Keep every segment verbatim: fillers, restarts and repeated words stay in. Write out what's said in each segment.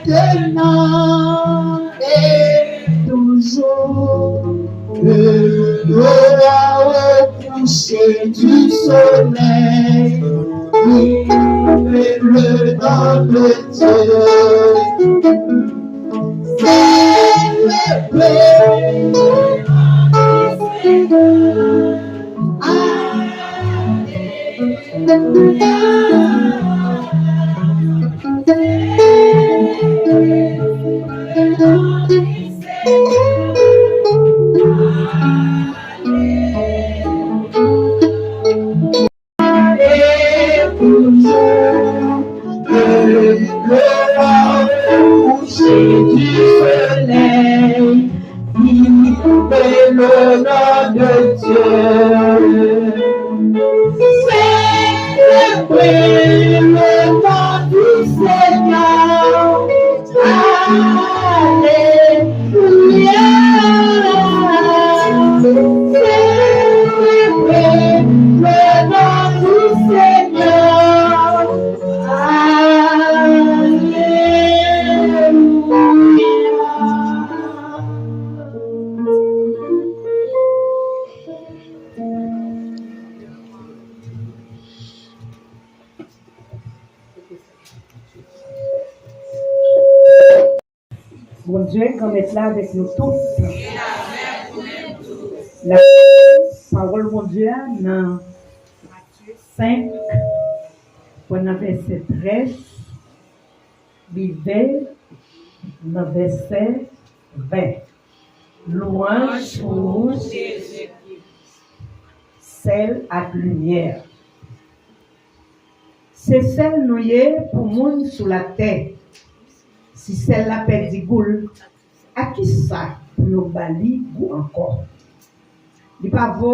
Maintenant et toujours, que l'aura au coucher du soleil, louer le nom de Dieu. Célébrer le nom du Seigneur. Alléluia. Alléluia. Le coucher du soleil, vive le nom de Dieu. Célébrez le nom du Seigneur. Alléluia. Célébrez le nom du Seigneur. Alléluia. Bondye, Granmèt la avèk nou tout. N ap li pawòl Bondye a nan Matye senk, pran nan vèsè trèz, rive nan vèsè ven. Lwanj pou ou, Jezi, sèl ak limyè. Se sèl nou ye pou moun sou latè. Si sèl la pèdi gou l, a ki sa pou yo ba li gou ankò? Li pa vo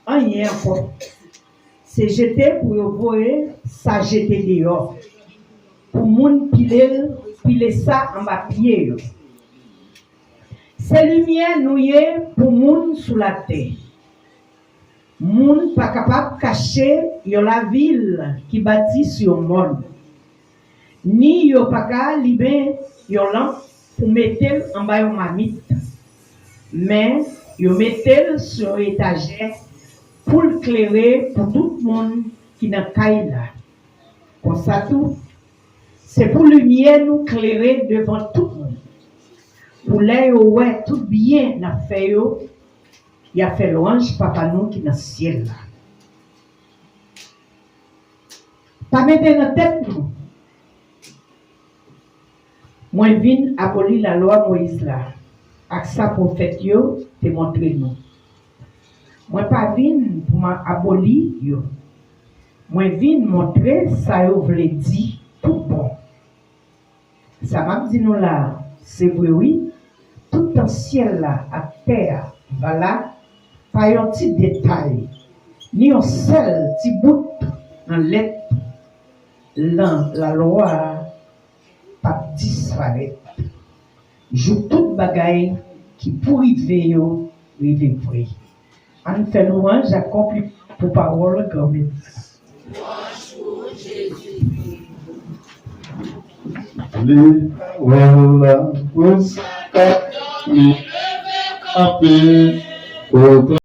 anyen ankò. Se jete pou yo voye sa jete deyò, pou moun pile l, pile sa anba pye yo. Se limyè nou ye pou moun sou latè. Moun pa kapab kache yon lavil ki bati sou yon mòn, ni yo pa ka limen yon lanp pou mete l anba yon mamit, men yo mete l sou yon etajè pou l klere pou tout moun ki nan kay la. Konsa tou, se pou limyè nou klere devan tout moun, pou lè yo wè tout byen n ap fè yo, y a fè lwanj Papa nou ki nan syèl la. Pa mete nan tèt nou, mwen vin aboli lalwa Moyiz la ak sa pwofèt yo te montre nou. Mwen pa vin pou m aboli yo. Mwen vin montre sa yo vle di toutbon. Sa m ap di nou la a, se vre wi, toutan syèl la ak tè a va la, pa yon ti detay, ni yon sèl ti bout nan lèt lan lalwa a p ap disparèt, jouk tout bagay ki pou rive yo rive vre. Ann fè lwanj ak konpliman pou pawòl Granmèt la. Li wè la pou sa k ap dòmi leve kanpe.